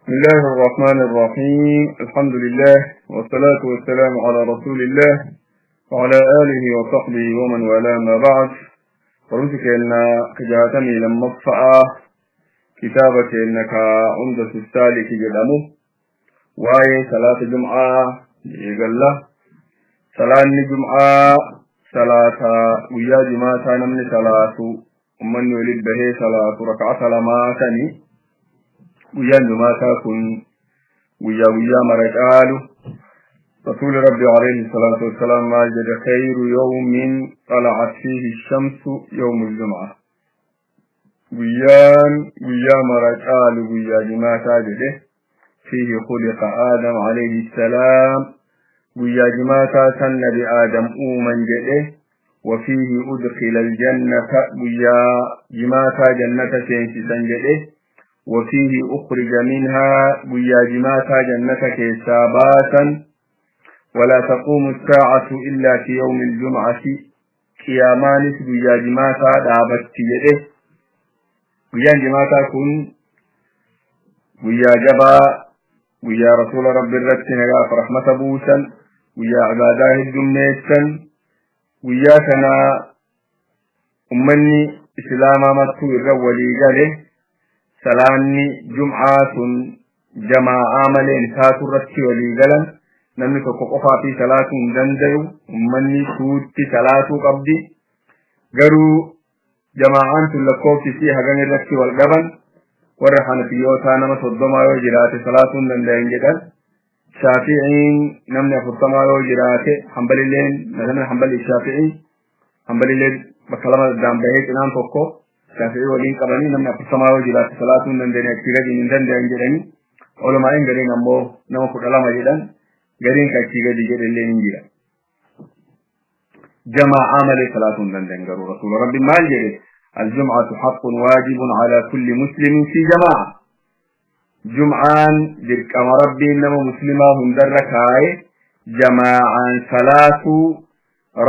بسم الله الرحمن الرحيم. الحمد لله والصلاة والسلام على رسول الله وعلى آله وصحبه ومن والاه، ما بعد. Barumsi keenya 62ffaa kitaaba keenya ka Umdatu Saaliki jedhamu waa'ee salaata jum'aa eegalla. Salaanni jum'aa salaata guyyaa jumaataa namni salaatu, ummanni walit bahee salaatu, raka'ata lamaa sani. Guyyaan jumaataa kun guyyaa guyyaa mara caalu. رسول ربي عليه الصلاة والسلام ما جد: خير يوم طلعت فيه الشمس يوم الجمعة. Guyyaan guyyaa mara caalu guyyaa jumaataa jedhe. فيه خلق آدم عليه السلام، guyyaa jumaataa san nabi Aadam uuman jedhe. وفيه أدخل الجنة، guyyaa jumaataa jannata seensisan jedhe. وفيه أخرج منها، guyyaa jumaataa jannata keessaa baasan. ولا تقوم الساعة إلا في يوم الجمعة، qiyaamaanis guyyaa jumaataa dhaabatti jedhe. Guyyaan jumaataa kun guyyaa jabaa, guyyaa rasuula rabbi irratti nagaaf rahmata buusan, guyyaa ibaadaa heddummeessan. Guyyaa kana ummanni islaamaa martuu irra walii gale, salaanni jum'aa sun jamaa'aa maleen taatu irratti walii galan. Namni tokko qofaa fi salaatuu hin dandayu, ummanni tuutti salaatuu qabdi. Garuu jamaa'aan tun lakkoofsi hagam irratti wal dhaban. Warra hanafiyyootaa nama 30 yoo jiraate salaatuu hin dandayan jedhan. Shaafi'iin namni 40 yoo jiraate. Hambalileen, namni Hambali Shaafi'ii, Hambalileen bakka lama addaan bahee cinaan tokko Shaafi'ii waliin qabanii, namni 40 yoo jiraate salaatuu hin dandeenye, achii gadi hin dandayan jedhanii. Olumaa'in gariin ammoo nama 12 jedhan, gariin achii gadi jedhellee ni jira. Jamaa'aa malee salaatuu hin dandayan. Garuu rasuula rabbi maal jedhe? الجمعة حق واجب على كل مسلم في جماعة. Jum'aan dirqama rabbiin nama muslimaa hundarra kaaye, jamaa'aan salaatuu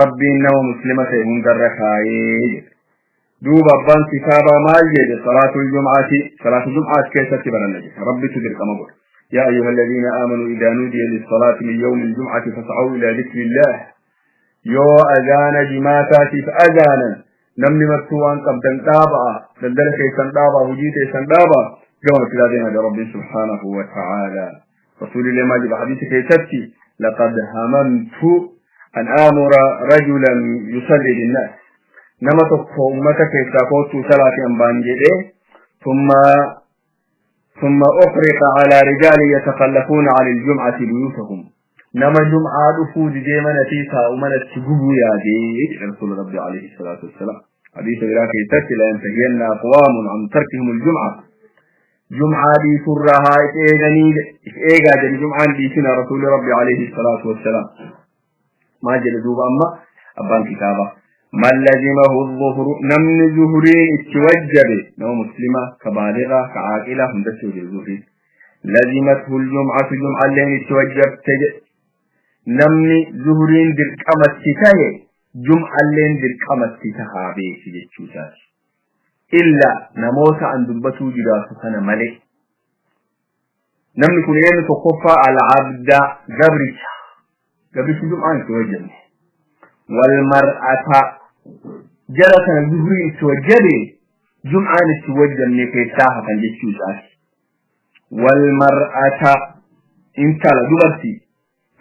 rabbiin nama muslima ta'e hundarra kaayee jedhe. Duuba abbaan kitaabaa maal jedhe? صلاة الجمعة, salaatu jum'aat keessatti baranna jedhe. Rabbitu dirqama godhe: يا أيها الذين آمنوا إذا نودي للصلاة من يوم الجمعة فاسعوا إلى ذكر الله. Yoo azaana jimaataatiif azaanan, namni martuu waan qabdan dhaabaa, daldala keessan dhaabaa, hojii keessan dhaabaa, gama masjidaa deemaa rabbiin سبحانه وتعالى. رسول الله ما جب حديث كيستي: لقد هممت أن آمر رجلا يصلي للناس، nama tokko ummata keessaa koottuu salaati ambaan jedhe. ثم أحرق على رجال يتخلفون عن الجمعة بيوتهم، nama jum'aa dhufuu didee mana fi taa'u manatti gubuu yaadee رسول ربي عليه الصلاة والسلام. حديث biraa keessatti: لينتهين أقوام عن تركهم الجمعة، jum'aa dhiisurraa haa if eeganii, if eegaa jedhe, jum'aan dhiisina rasuuli rabbi عليه الصلاة والسلام. Maal jedhe duuba amma abbaan kitaaba? من لزمه الظهر، namni zuhuriin itti wajjabe, nama muslima ka baaliga ka caaqila hundatti wajjabe zuhuriin, لزمته الجمعة، jum'alleen itti wajjabte jedhe. Namni zuhuriin dirqamatti tahe jum'alleen dirqamatti tahaa beeki jechuu isaati. Illa namoota an dubbatuu jiraatu kana malee. Namni kun eenyu? Tokkoffaa, العبد, gabricha. Gabrichi jum'aan itti wajjabne. والمرأة, jara kana zuhuriin itti wajjabe, jum'aan itti wajjabne keessaa hafan jechuu isaati. والمرأة, intala dubartii,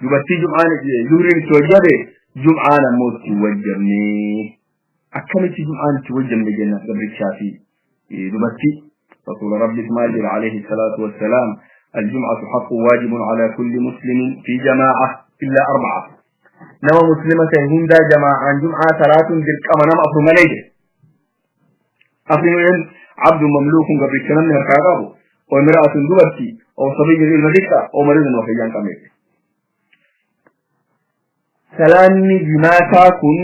dubartii jum'aan zuhuriin itti wajjabe, jum'aan ammoo itti wajjabne. Akkamitti jum'aan itti wajjabne jenna gabrichaa fi dubartii? Rasuula rabbi maal jedha عليه الصلاة والسلام؟ الجمعة حق واجب على كل مسلم في جماعة إلا أربعة. Nama muslima ta'e hundaa jamaa'aan jum'aa salaatuun dirqama, nama afur malee jedhe. Afrin: عبد مملوك, gabricha namni harkaa qabu, وامرأة, dubartii, أو صبي, ilma xiqqaa, أو مريض, wafayyaan qabneef. Salaanni jimaataa kun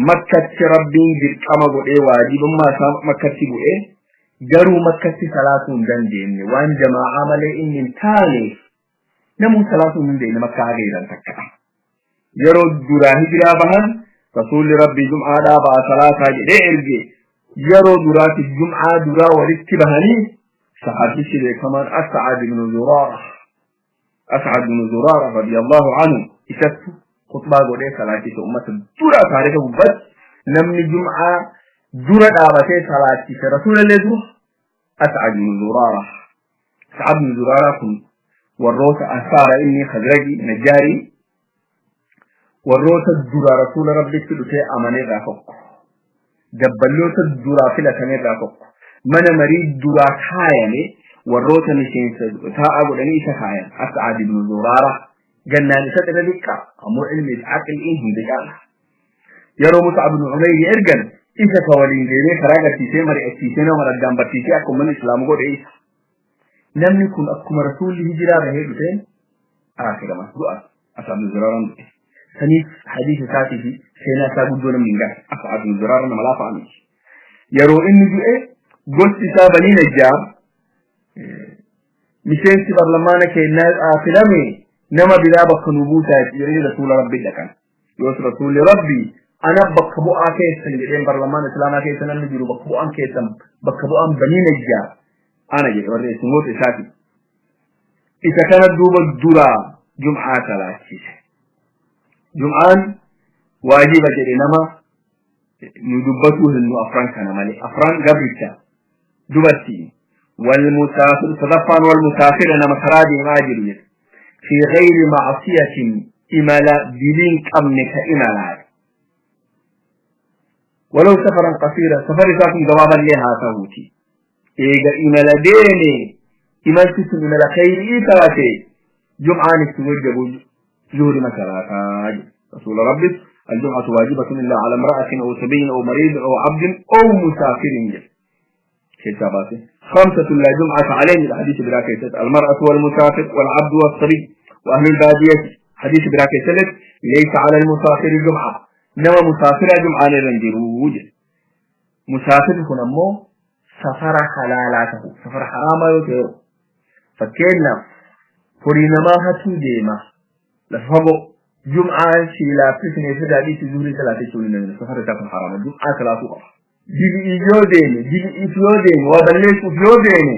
Makkatti rabbiin dirqama godhee, waajibummaa isaa Makkatti bu'ee. Garuu Makkatti salaatuu hin dandeenye, waan jamaa'aa malee inni hin taaneef namuu salaatuu hin dandeenye Makkaa haga jiran takka. Yeroo duraa hijiraa bahan, rasuulli rabbii jum'aadhaa ba'a salaataa jedhee erge. Yeroo duraati jum'aa duraa walitti bahanii Saxaabichi beekamaan Ascad ibnu Zuraara, Ascad ibnu Zuraara radiyallahu anhu, isattu khutbaa godhee salaachise ummata dura. Taarika gubbatti namni jum'aa dura dhaabatee salaachise rasuulallee dura Ascad ibnu Zuraara. Ascad ibnu Zuraara kun warroota ansaara, inni Khazraji Najjaarii, warroota dura rasuula rabbitti dhufee amaneerraa tokko, dabballoota duraa filatameerraa tokko, mana marii duraa kaayame, warroota miseensa taa'aa godhanii isa kaayan. As'aad ibnu Zuraara gannaan isa xirra xiqqaa, ammoo ilmi fi aqliin hunda caala. Yeroo Mus'ab ibnu Umayr ergan isa ka waliin deemee karaa agarsiisee, mari'achiisee, nama addaan barsiisee akka uummanni islaamu godhe isa. Namni kun akkuma rasuulli hijiraa bahee dhufeen akirama du'a. As'aad ibnu Zuraaraan du'e. Saniif hadiisa isaatii fi seenaa isaa guddoo namni hin gahe. As'aad ibnu Zuraara nama laafaa miti. Yeroo inni du'e gosti isaa Banii Najjaar miseensi barlamaana keenyaa filame nama biraa bakka nu buusaa jedhanii rasuula rabbi dhaqan. Yoos rasuulli rabbi ana bakka bu'aa keessan jedheen, barlamaana islaamaa keessa namni jiru bakka bu'aan keessan, bakka bu'aan Banii Najjaar ana jedhe, warri eessumoota isaati. Isa kana duuba duraa jum'aa salaachise. Jum'aan waajiba jedhe nama nu dubbatuu hin nu afran kana malee, afran gabricha, dubartii, والمسافر. Sadaffaan والمسافر, nama karaa deemaa jiru jedhe, في غير معصية, imala diliin qabne ka imalaa, ولو سفرا قصيرا, safar isaa kun gabaaballee haa ta'uuti, eega imala deeme, imalti sun imala khayrii taate, jum'aan itti wajjabu zuhri masalaataa jedhe rasuula rabbi. الجمعة واجبة إلا على امرأة أو صبي أو مريض أو عبد أو مسافر جل كتاباته. خمسة لا جمعة عليهم, الحديث براكة: المرأة والمسافر والعبد والصبي وأهل البادية. حديث براكة ليس على المسافر جمعة, نما مسافر جمعة نرنجروج. مسافر كن أمو سفر حلالاته, سفر حراما يوتيرو. فكينا horii namaa hatuu deema lafa fagoo, jum'aa silaafisne fi dhiisi zuhurii salaatee hin dandeenye. Safara isaa kun haraama, jum'aa salaatuu qaba. Dibi'ii yoo deeme, dibi'iif yoo deeme, waa balleessuuf yoo deeme,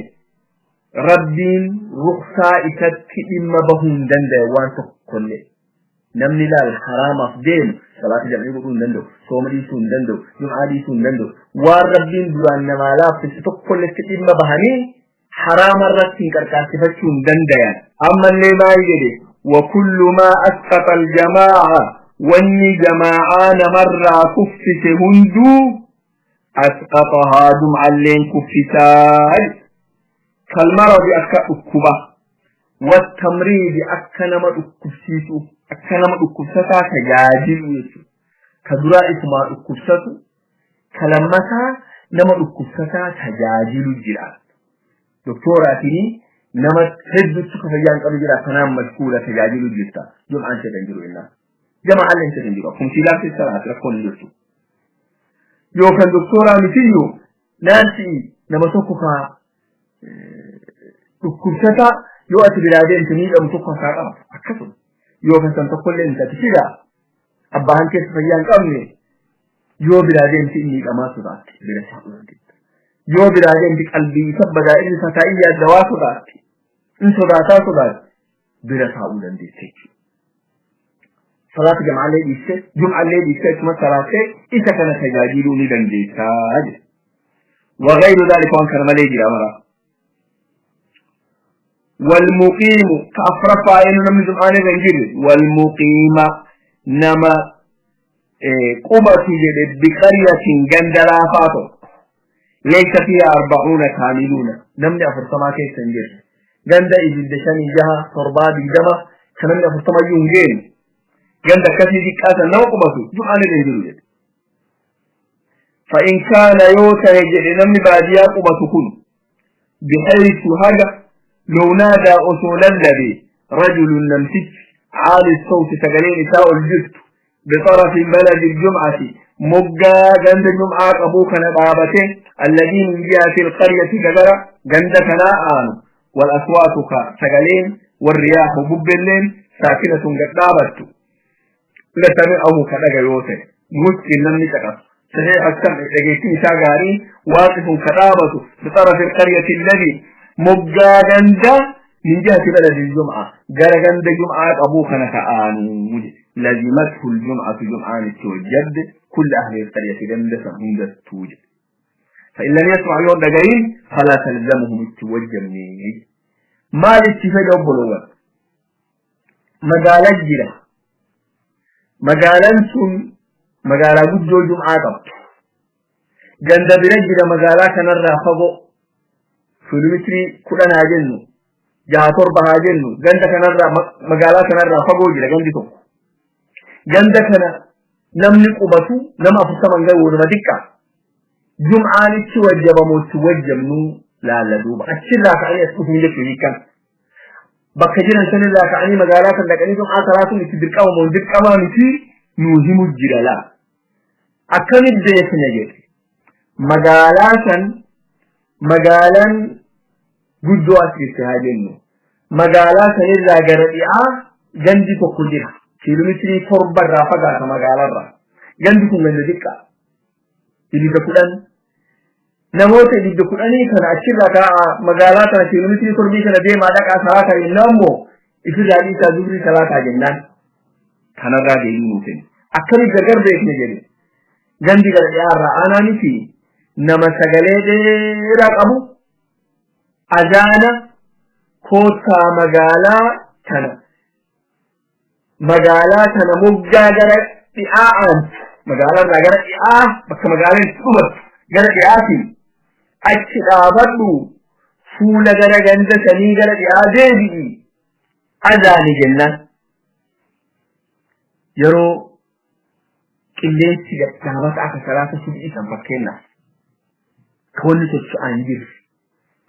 rabbiin ruqsaa isatti dhimma bahuu hin danda'e waan tokkollee. Namni laal haraamaaf deemu salaata jam'ii godhuu hin danda'u, sooma dhiisuu hin danda'u, jum'aa dhiisuu hin danda'u. Waan rabbiin duraan namaa laaffise tokkolletti dhimma bahanii haraama irratti hin qarqaarsifachuu hin dandayan. Ammallee maal jedhe? وكل ما أسقط الجماعة, wanni jamaa'aa namarraa kuffise hunduu, أسقطها, jum'alleen kuffisaa. كالمرض, akka dhukkuba, والتمريض, akka nama dhukkubsiisu, akka nama dhukkubsataa tajaajilu jechuudha. Ka duraa isumaa dhukkubsatu, ka lammataa nama dhukkubsataa tajaajilu jira. Doktoraatiin nama hedduutu ka fayyaan qabu jira, kanaan mashkuula tajaajilu jirta. Jum'aan jedhan jiru innaa. Jama'alleen jedhan jiru. Akkuma siilaa keessa laata rakkoon hin jirtu. Yookaan doktoraa mitiyyuu naansi nama tokko ka dhukkubsataa yoo ati biraa deemte miidhamu tokko harkaa qaba akkasuma. Yookaan san tokkollee hin taate sida abbaan keessa fayyaa hin qabne yoo biraa deemte inni miidhamaa sodaatti bira taa'uu dandeetta. Yoo biraa deemte qalbii isa badaa inni taa'ii yaaddawaa sodaatti. In sodaataa sodaatti bira taa'uu dandeessa jechuudha. Salaata jama'allee dhiiste, jum'allee dhiiste, akkuma salaattee isa kana tajaajiluu ni dandeessaa jedha. وغير ذلك, waan kana malee jira mara. والمقيم كأفرفا إنه نمي جمعان غنجر والمقيم نما قبة جد بقرية جندلا فاتو ليس فيها 40 كاملون, نمني 40 كيس سنجر ganda ibidda shanii jaha torbaa 20 kan namni 40 iyyuu hin geenne, ganda akkasii xiqqaatan nama qubatu jum'aan irra hin jiru jedhe. فإن كان يوتا jedhe namni baadiyaa qubatu kun بحيث haga لو نادى osoo lallabe رجل namtichi عالي الصوت sagaleen isaa ol jirtu بطرف بلد الجمعة moggaa ganda jum'aa qabuu kana dhaabate الذي من جهة القرية kagara ganda kanaa aanu والأصوات sagaleen والرياح bubbelleen ساكنة قد dhaabattu لسمعه kadhaga yoo ta'e مسكن namni caqasu صحيح السمع dhageettiin isaa gaarii واقف kadhaabatu بطرف القرية الذي Moggaa ganda min jihati baladi ljum'a, gara ganda jum'aa qabuu kana ka'aanuu. Lazimathu ljum'atu, jum'aan itti wajjabde, kulla ahli alqaryati, ganda san hundattuu jedhe. فإن لم يسمع يوم دقايين فلا تلزمهم التوجبني. maal itti fedhe obbolowwan? Magaalaa jira, magaalaan sun magaalaa guddoo jum'aa qabdu. Ganda bira jira, magaalaa kanarraa fagoo, kiiloomeetirii 10 haa jennu, 6, 7 haa jennu. Ganda kanarraa, magaalaa kanarraa fagoo jira gandi tokko. Ganda kana namni qubatu nama 40 gahu, nama xiqqaa. Jum'aan itti wajjabamu itti wajjabnu laalla duuba. Achirraa ka'anii as dhufuun jechuun hiikkan bakka jiran sanirraa ka'anii magaalaa kan dhaqanii jum'aa salaatuun itti dirqama moo dirqamaa miti nuu himu jira. Laa, akkamit beekna jedhe? Magaalaa san, magaalaan guddoo as jirti haa jennu, magaalaa sanirraa gara dhi'aa gandi tokko jira, kiiloomeetirii 7 irraa fagaata magaalaarraa. Gandi kun ganda xiqqaa, ibidda 10, namoota ibidda 10 kana achirraa ka'a magaalaa kana kiiloomeetirii 7 kana deemaa dhaqaa salaataa jennaan immoo ifirraa dhiisaa zuhrii salaataa jennaan, kanarraa deebii nuu kenna. Akkamitti gargar beekne jedhe? Gandi gara dhiyaarraa aanaanii fi nama sagalee dheeraa qabu azaana koottaa magaalaa kana, magaalaa kana moggaa gara dhi'aa aantu, magaalaarraa gara dhi'aa, bakka magaalaan itti dhumattu gara dhi'aatiin achi dhaabadhu, fuula gara ganda sanii gara dhi'aa deebi'i azaani jennaan, yeroo qilleensi dhaabata akka salaata sub'ii san fakkeenyaaf, ka wanni socho'aa hin jirre,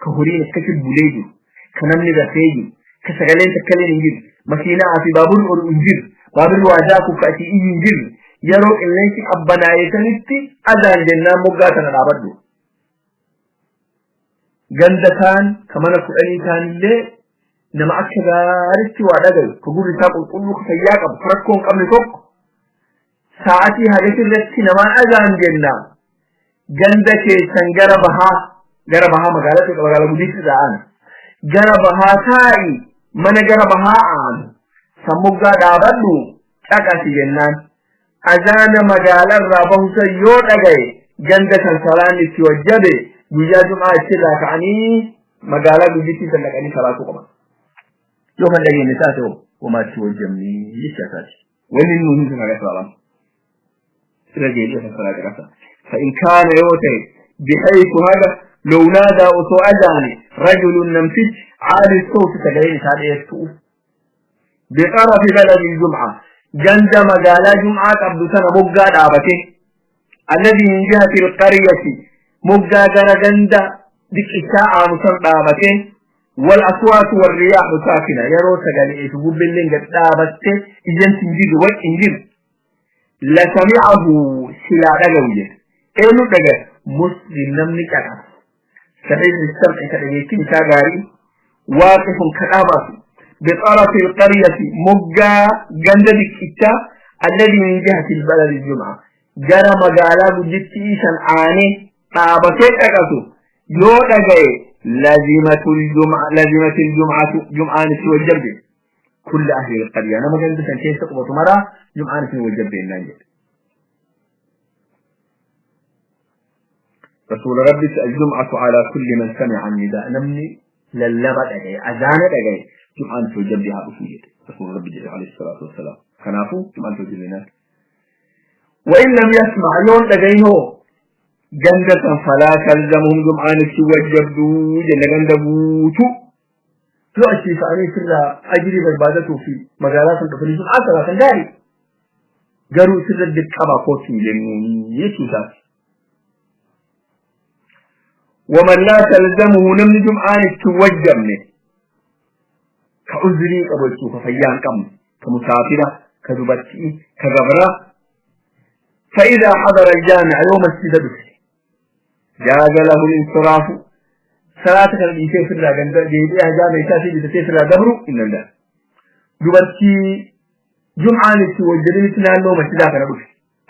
ka horiin akkasi bulee jiru, ka namni rafee jiru, ka sagaleen takkaleen hin jirre, makiinaa fi baaburri ol hin jirre, baaburri waa daakuuf ka asii iyyu hin jirre, yeroo qilleensi qabbanaa'e sanitti azaan jennaan moggaa kana dhaabadhu. Ganda kaan ka mana 10 kaanillee nama akka gaaritti waa dhagayu, ka gurri isaa qulqulluu, ka fayyaa qabu, ka rakkoo hin qabne tokko sa'atii hagas irratti namaan azaan jenna, ganda keessan gara bahaa, gara bahaa magaalaa, magaalaa gudditti ta'an gara bahaa taa'i, mana gara bahaa aanu san moggaa dhaabadhu caqasi jennaan, azaana magaalarraa bahu san yoo dhagaye, ganda kan salaan itti wajjabe guyyaa jum'aa achirraa ka'anii magaalaa guddittii san dhaqanii salaatuu qaban. Yoo kan dhageenye taate homaa itti wajjabni jecha isaati. Wanni inni nuti kana saalan irra deebi'ee fassaraa caqasa. فإن كان يوتي بحيث هذا لو نادى أصو أذاني رجل نمتج عالي الصوت تقرين سادة بطرف بلد الجمعة، جند مقالا جمعة عبد سنة مقا دابته الذي من جهة القرية، مقا جند ديك إشاء مسن دابته، والأصوات والرياح ساكنة، يرو سقالي إيش باللين قد دابته إجن تنجيد والإنجيل، لسمعه سلا دقوية. إنو دقا مسلم نمني كذا صحيح السمع كذا كاغاري واقف كرامة بطرف القرية مقا جند ديك الذي من جهة البلد الجمعة، جرى مقالا بجتي عاني طابتين أقصو يو دقاي لزمة الجمعة، لزمة الجمعة، جمعة نسوى الجرد كل أهل القرية. أنا ما قلت سنتين تقبط مرة جمعة نسوى الجرد. النانجل رسول ربي الجمعة على كل من سمع النداء، نمني للبا دقاي أذان دقاي جمعة نسوى الجرد أفوجد رسول ربي عليه الصلاة والسلام. كنافو جمعة نسوى الجرد. وإن لم يسمع يوم دقاي هو جندة فلا تلزمهم، جمعة نسوى الجرد جنة جندة بوتو يؤتي فأني سر أجري بربادته في مجالات التفريج عشرة غاري garuu sirra dirqama kootu jennuun jechuusaati. ومن لا تلزمه، نمن جمعان توجمني كعذري قبلتو كفيان كم كمسافرة كدبتي كغبرة، فإذا حضر الجامع يوم السدد جاز له الانصراف. صلاة كان يسير سرا جند ديبيها جامع يسافر بتسير سرا دبرو إن الله دبتي جمعان توجمني تنالو مسجد كان بوش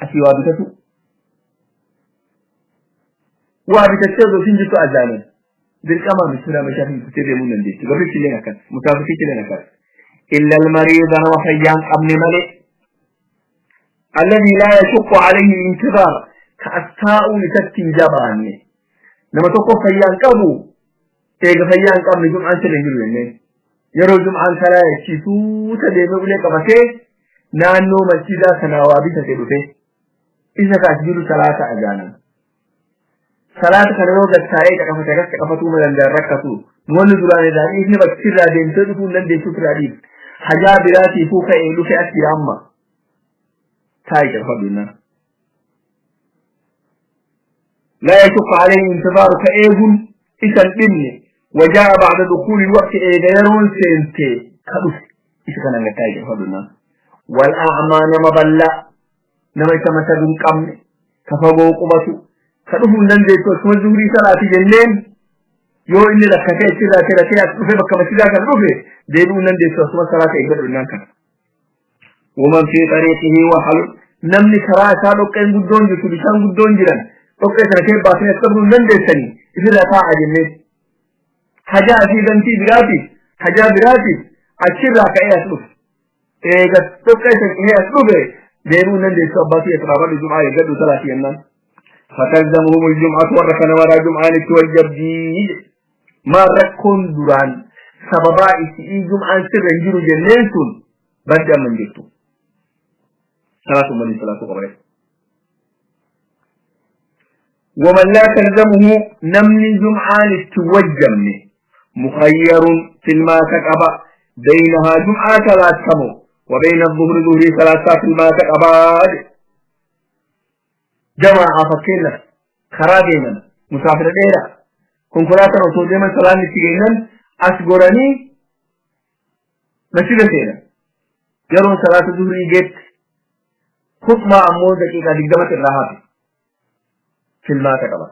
أسي وابتتو وابتتو سنجتو أزانا Dirqama misira meeshaa fi bitee deemuu dandeessi. Gabrichi illee akkas. Musaafirichi illee akkas. Illa almariida nama fayyaan qabne malee. Alladhi laa yashuqqu alayhi intizaar ka astaa'uun isatti hin jabaanne. Nama tokko fayyaan qabu eega fayyaan qabne jum'aan sirra hin jiru jenneen. Yeroo jum'aan karaa yachiisuuta deemee ulee qabatee naannoo masjidaa kanaa waa bitate dhufe. Isa kaas jiru salaata ajaanama. Salaata kana yoo gad taa'ee caqafate akkas caqafatuu ma danda'an rakkatu. Wanni duraan irraa dhiifne bakki irraa deemtee dhufuu hin dandeessu irraa dhiifte. Hajaa biraatiifuu ka'ee dhufe as jira amma. Taa'i caqafadhu jennaan. لا يشق عليه انتظار كأيغن إذا الإبن وجاء بعد دخول الوقت إيغيرون سنتي كدف إذا كان نتائج فضلنا والأعمى نما بلا نما يتمسد قمن كفغو قبطو كدف ننزل تسمى زهري صلاة جنين yoo inni rakkatee achirraa tiratee as dhufe bakka masjidaa kan dhufe deebi'uu nan deessu asuma salaata eeggadhu jennaan kana. Waman fi xariiqihi wahalun namni karaa isaa dhoqqeen guddoon jirtu bishaan guddoon jiran dhoqqee sana kee baasanii as qabduu hin dandeessanii ifirra taa'a jennee. Hajaa asii gantii biraatiif hajaa biraatiif achirraa ka'ee as dhufe. Eega dhoqqee sana cihee as dhufe deebi'uu nan deessu abbaa kiyya xiraafadhu jum'aa eeggadhu salaati jennaan. فتلزمهم الجمعة وركن ولا جمعة والجبدي ما ركون دران سببا إسئي جمعة سر انجلو جنين بدأ من جبتو صلاة من صلاة قبره ومن لا تلزمه نمني جمعة لتوجمني مخير في الماء تقبا بينها جمعة ثلاث سمو وبين الظهر ظهري ثلاث في الماء تقبا جماعة فكينا karaa deeman musaafira dheeraa konkolaataan osoo deeman salaanni itti geennan as goranii masjida seenan yeroon salaata zuhrii geette khutbaa ammoo daqiiqaa 20 irraa hafe filmaata qaba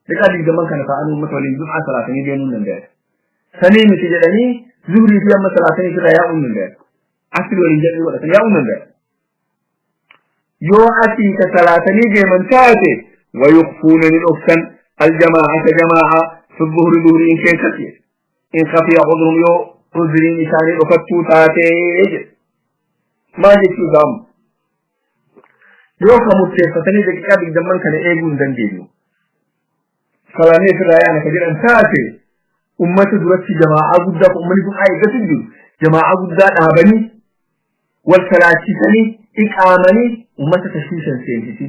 daqiiqaa 20 kana ta'anii uummata waliin jum'aa salaatanii deemuu hin danda'an sanii miti jedhanii zuhrii fi amma salaatanii irraa yaa'uu hin danda'an asii waliin jedhanii godhatan yaa'uu hin danda'an yoo asii ka salaatanii deeman taate ويخفون للأفسن الجماعة جماعة في الظهر ظهر إن كيست إن خفي عذرهم يو عذرين إساني أفتو تاتي ما جئت زام yoo ka murteeffatanii daqiiqaa 20 kana eeguu hin dandeenyu salaamee ofirraa yaana ka jedhan taate ummata duratti jamaa'aa guddaa ummanni kun eeggatu jiru jamaa'aa guddaa dhaabanii wal salaachisanii iqaamanii ummata tashiishan seensisi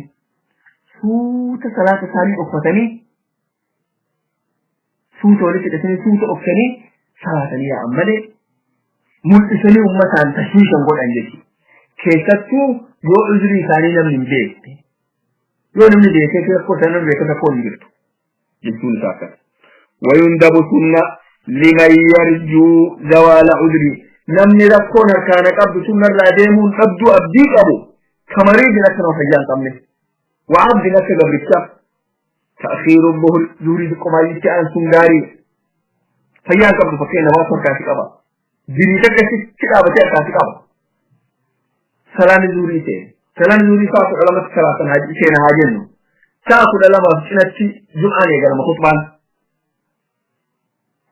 suuta salaata isaanii uffatanii suuta walitti hidhatanii suuta uffatanii salaatanii yaa'an malee mul'isanii ummataan tashiishan godhan jechuudha. Keessattuu yoo uzrii isaanii namni hin beekne yoo namni beekee rakkoo isaanii namni beekee rakkoo hin jirtu jechuun isaa akkas. ويندب سنة لمن يرجو زوال عذري namni rakkoon harkaana qabdu sun narraa deemuun dhabduu abdii qabu kamariidin akka nama fayyaan qabne وعبد لك قبرتك تأخير الظهر زوري قمايتي أن سنغاري فيان قبل فكينا واسر كاسي قبا جريتك كتابتي كاسي قبا سلام زوري تي سلام زوري ساعة علماء ثلاثة شينا هاجنو ساعة لما سنتي جمعة يقال خطبان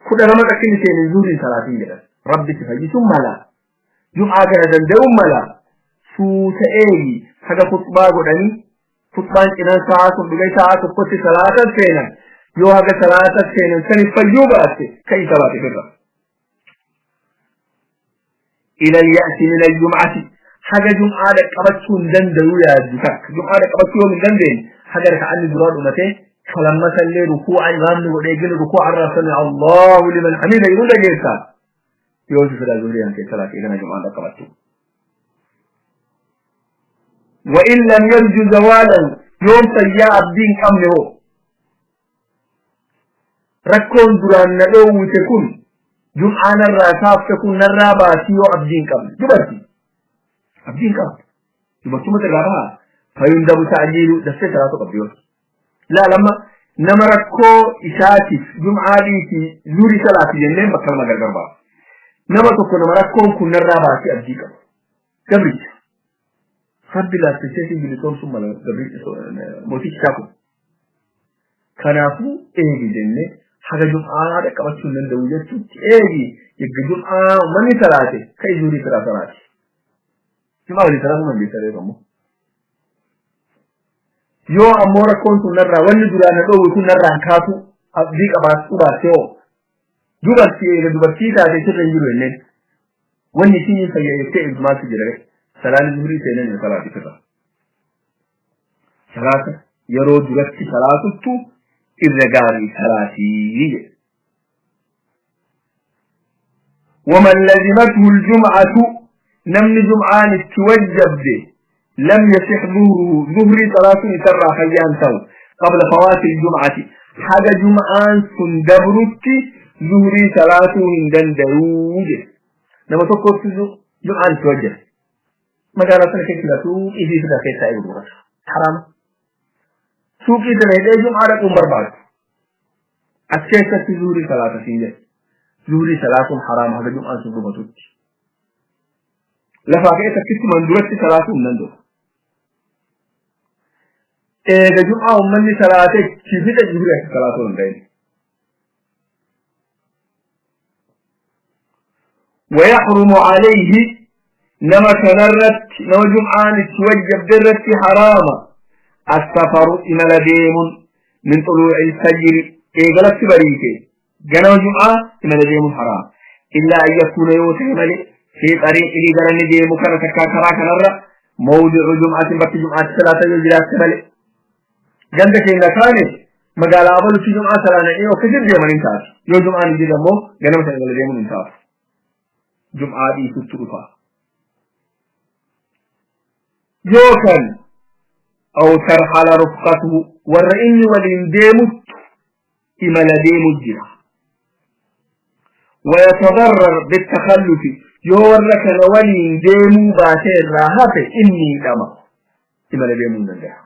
كل لما تكني شيء زوري ثلاثين جدا ربي تفجي ثم لا جمعة كان دندوم لا سوت ايجي حاجة خطبة قدني خطبان cinaan sa'a sun dhugay sa'a tokkotti salaata seenan yoo haga salaata seenan sani fayyuu baatte ka'i salaati firra ila al-ya'si min al-jum'ati haga jum'aa dhaqqabachuu hin danda'u yaaddu takka jum'aa dhaqqabachuu yoo hin dandeenye haga raka'anni duraa dhumate kalammasallee rukuu'a imaamni godhee gini rukuu'a irraa sami Allahu liman hamida jedhu dhageessa yoo si fedhaa zuhrii hankee salaati eegana jum'aa dhaqqabachuu وإن لم يرجو زوالا يوم فيا أبدين كم هو ركون دران ندو تكون جمعة نرى صاف تكون نرى باسيو أبدين كم جبرتي أبدين كم جبرتي ما تقرأها فيندب تعجيل دفتر ثلاثة قبليون لا لما نما ركو إساتي جمعة ديتي زوري ثلاثة جنين بكلمة قربا نما تكون نما ركون كن نرى باسي أبدين كم قبلي rabbi laaffisee si bilisoomsuun mala mootichi isaa kun. Kanaafuu eegi jennee Haga jum'aa dhaqqabachuu hin danda'u jechuutti eegi yegga jum'aa uummanni salaate ka ijuurii firaa salaate. Jum'aa walii salaatu man beekta beekamu. Yoo ammoo rakkoon sun narraa wanni duraan na dhoowwe kun narraan kaatu abdii qabaachuu baatte hoo dubartii eega dubartii taate sirra hin jiru jenneen wanni isiin hin fayyadettee eegdu maaltu jira ree salaanni zuhurii seenan hin salaati sirra. Salaata yeroo duratti salaatuttu irra gaarii salaatii jedhe. ومن لزمته الجمعة نمن جمعان اتوجب لم يصح ظهره ظهري صلاة ترى حيان تو قبل فوات الجمعة حاجة جمعان سندبرت ظهري صلاة هندن دروج لما تقول جمعان توجب magaalaa sana keessa jira suuqii fi fida keessaa eegu gurgurata. Haraama. Suuqii sana hidhee jum'aa dhaquun barbaadu. As keessatti zuhurii salaata siin jedhe. Zuhurii salaatuun haraama haga jum'aan sun dhumatutti. Lafaa ka'ee takkittumaan duratti salaatuu hin danda'u. Eega jum'aa uummanni salaatee chi fixe zuhurii akka salaatuu hin danda'in. ويحرم عليه نما كنرت نما جمعان توجب درت حرام السفر إما لديم من طلوع الفجر إيغلت بريكي جنو جمعة إما لديم حرام إلا أن يكون يوتي في طريق إلي جنن ديم كان تكا كرا كنر موضع جمعة بك جمعة ثلاثة يجلس ملي جندك إن كانت مقال أبلو في جمعة ثلاثة إيه وكثير ديما انتاس يو جمعة نجي دمو جنو مثلا ديم انتاس جمعة دي سترفا يوكل أو ترحل رفقته والرئي والإنديمت إما لديم الجرة ويتضرر بالتخلف يورك لولي ديمو باتير راهف إني دما إما لديم الجرة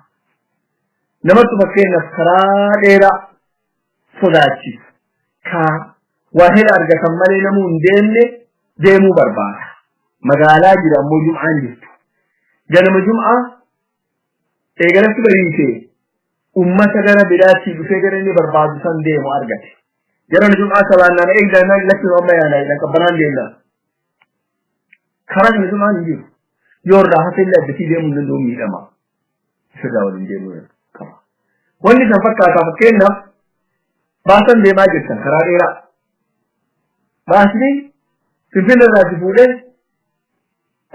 نمت فكين نفكرا صداتي كا واهل أرجع كمالي نمون ديمني ديمو بربارة مقالا جرى مو جمعان جرتو ganama jum'aa eegalatti bariite ummata gara biraatti dhufee gara inni barbaadu san deemu argate. Gara jum'aa salaannaan eegdannaan lakki amma yaanaa jedhan qabbanaan deemna. Karaa kana jum'aan hin jiru. Yoo irraa hafe illee addasii deemuu hin danda'u miidhama. Isirraa waliin deemuu qaba. Wanni kan fakkaataa fakkeenyaaf baasan deemaa jirtan karaa dheeraa. Baasni Finfinnee irraa si fuudhee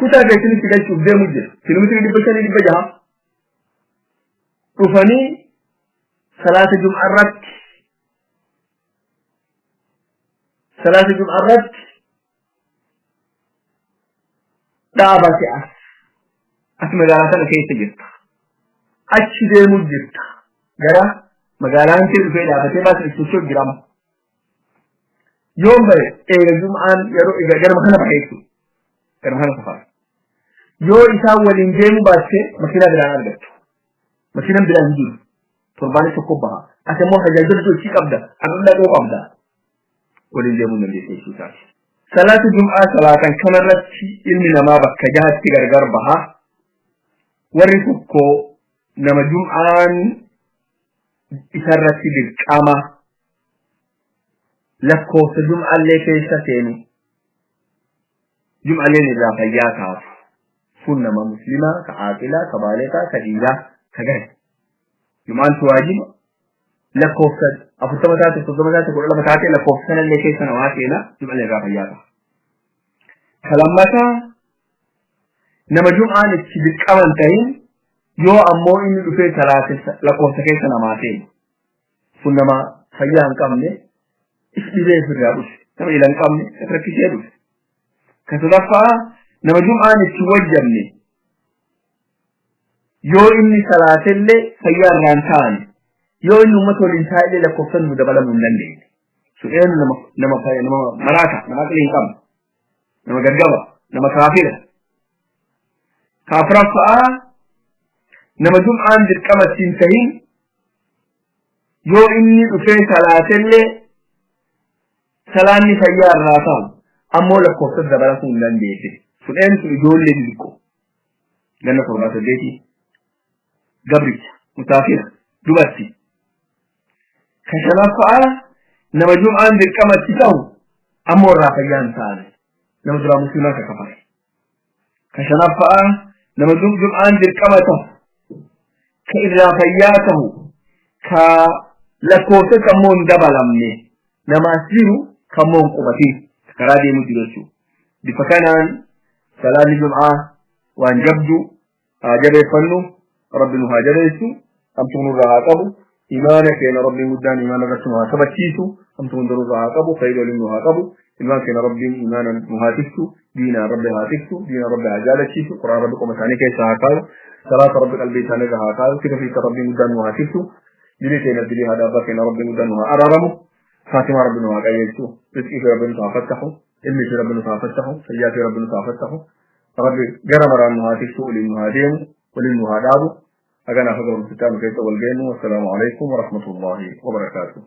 kutaa keessanitti galchuuf deemu jira. Kiiloomeetirii 500 600 dhufanii salaata jum'aa irratti dhaabate as as magaalaa sana keessa jirta. Achi deemu jirta. Gara magaalaan kee dhufee dhaabatee baasa itti socho'u jira amma. Yoon bare eega jum'aan yeroo eega garuma kana bahe jechuudha. Garuma kana safara. Yoo isaan waliin deemu baatte makiinaa biraan argattu. Makiinaan biraan hin jiru. Torbaanis tokko baha. Ati immoo tajaajila sochii qabda. Har'a dhaquu qabda. Waliin deemuu hin dandeessu jechuudha. Salaatu jum'aa salaatan kanarratti ilmi namaa bakka jahatti gargar baha. Warri tokko nama jum'aan isarratti dirqama lakkoofsa jum'aallee keessa seenu jum'aaleen irraa fayyaa taatu sun nama muslimaa ka aaqilaa ka baaleqaa ka dhiiraa ka gare jum'aantu waajiba lakkoofsa 40 taate 30 taate 12 taate lakkoofsa sanallee keessa namaa seena jum'aaleen irraa fayyaa ta'a. Ka lammataa nama jum'aan itti dirqaman ta'in yoo ammoo inni dhufee salaate lakkoofsa keessa namaa seenu sun nama fayyaa hin qabne if dhibee ofirraa dhufe nama ila hin qabne if rakkisee dhufe. Ka sadaffaa nama jum'aan itti wajjabne yoo inni salaatellee fayyaa irraa hin taane yoo inni uummata waliin taa'ellee lakkoofsan nu dabalamuu hin dandeenye. Sun eenyu nama nama nama maraata nama aqlii hin qabne nama gaggaba nama kaafira. Ka afuraffaa nama jum'aan dirqama ittiin tahin yoo inni dhufee salaatellee salaanni fayyaa irraa ta'u ammoo lakkoofsa dabalatuu hin dandeesse. Sun eenyu sun ijoollee xixiqqoo ganna 7 8 gabricha musaafira dubartii. Ka shanaffaa Nama jum'aan dirqamatti ta'u ammoo irraa fayyaa hin taane, nama duraa muslimaa ka kafare. Ka shanaffaa, nama jum'aan dirqama ta'u ka irraa fayyaa ta'u, ka lakkoofsatti ammoo hin dabalamne, nama as jiru kan ammoo hin qubatin, karaa deemu jiru jechuudha. Bifa kanaan salaanni jum'aa waan jabdu haa jabeeffannu. Rabbi nu haa jabeessu, hamtuu nurraa haa qabu. Imaana keenya Rabbiin guddaan imaana irratti nu haa sabachiisu, hamtuu hunda nurraa haa qabu, khayrii waliin nu haa qabu. Ilmaan keenya Rabbiin imaana nu haa tiksu, diinaan Rabbi haa tiksu, diina Rabbi haa jaalachiisu, Quraan Rabbi qoma isaanii keessa haa kaayu, salaata Rabbi qalbii isaanii irra haa kaayu, tika fiisa Rabbiin guddaan nu haa tiksu. Dilii keenya, dilii haadha abbaa keenya Rabbiin guddaan nu haa araaramu. Faatimaa Rabbi nu haa qajeelchu, rizqii fi Rabbi nu haa fattahu, ilmi fi Rabbi nu haa fattahu, fayyaa fi Rabbi nu haa fattahu. Rabbi gara maraan nu haa tiksu, waliin nu haa deemu, waliin nu haa dhaabu. Haganaa haga barumsichaa nu keessa wal geenyu. Wassalaamu alaikum warahmatullaahi wabarakaatuh.